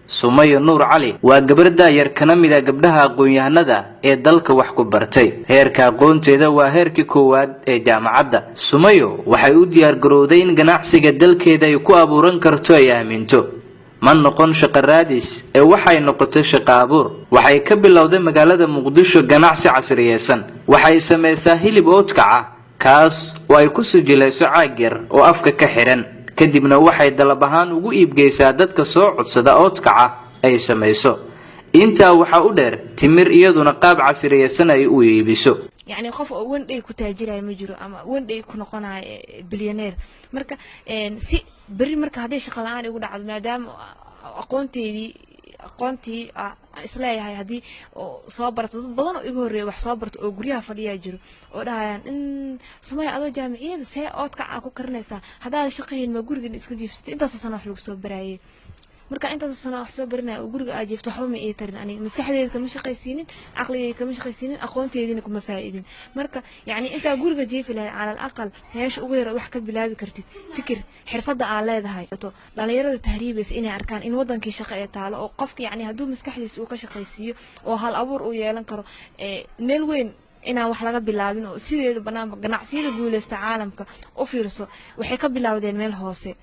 Sumayo Nuur Cali waa gabar daayar, kana mid a gabdhaha aqoon-yahanada ee dalka wax ku bartay. Heerka aqoonteeda waa heerkii koowaad ee jaamacadda. Sumayo waxay u diyaargarowday in ganacsiga dalkeeda ay ku abuuran karto ay aaminto. Ma noqon shaqo raadis ee waxay noqotay shaqo abuur. Waxay ka bilowday magaalada Muqdisho ganacsi casriyeysan. Waxay samaysaa hilib oodkac ah, kaas oo ay ku sijilayso caag yar oo afka ka xihan, kadibna waxay dalab ahaan ugu iibgeysaa dadka soo codsada oodkaca ay samayso. Intaa waxaa u dheer timir iyaduna qaab casriyeysan ay u iibiso. Yacni qof oo one day ku taajiraya ma jiro ama one day ku noqonayo billionaire. Marka si berri marka hadday shaqo la-aan igu dhacdo, maadaama aqoonteydii, aqoontii aan isleeyahay haddii soo barato, dad badan oo iga horreeya wax soo barto oo guryaha fadhiyaa jiro oo dhahayaan in "Sumaya, adoo jaamiciyada see oodkac aa ku karinaysaa? Haddaad shaqahayn ma gurigan iska jiifsatay? Intaasoo sana wax lagu soo baraayay." Marka intaasoo sana wax soo baranaya oo guriga aa jiifto, waxba ma ii tarin aniga. Maskaxdeyda kama shaqaysiinin, caqligeyda kama shaqaysiinin, aqoonteydina kuma faa'idin. Marka yacni intaa guriga jiifi lahayd, calal aqal meesha ugu yar wax ka bilaabi kartid, fikir xirfadda aa leedahay. Dhalinyarada tahriibaysa inay arkaan in wadankii shaqo ee taalo, oo qofka yacni hadduu maskaxdiisa uu ka shaqaysiiyo oo hal abuur uu yeelan karo, meel weyn inaan wax laga bilaabin, oo sideeda banaanba ganacsiyada guuleysta caalamka u fiirso, waxay ka bilowdeen meel hoose.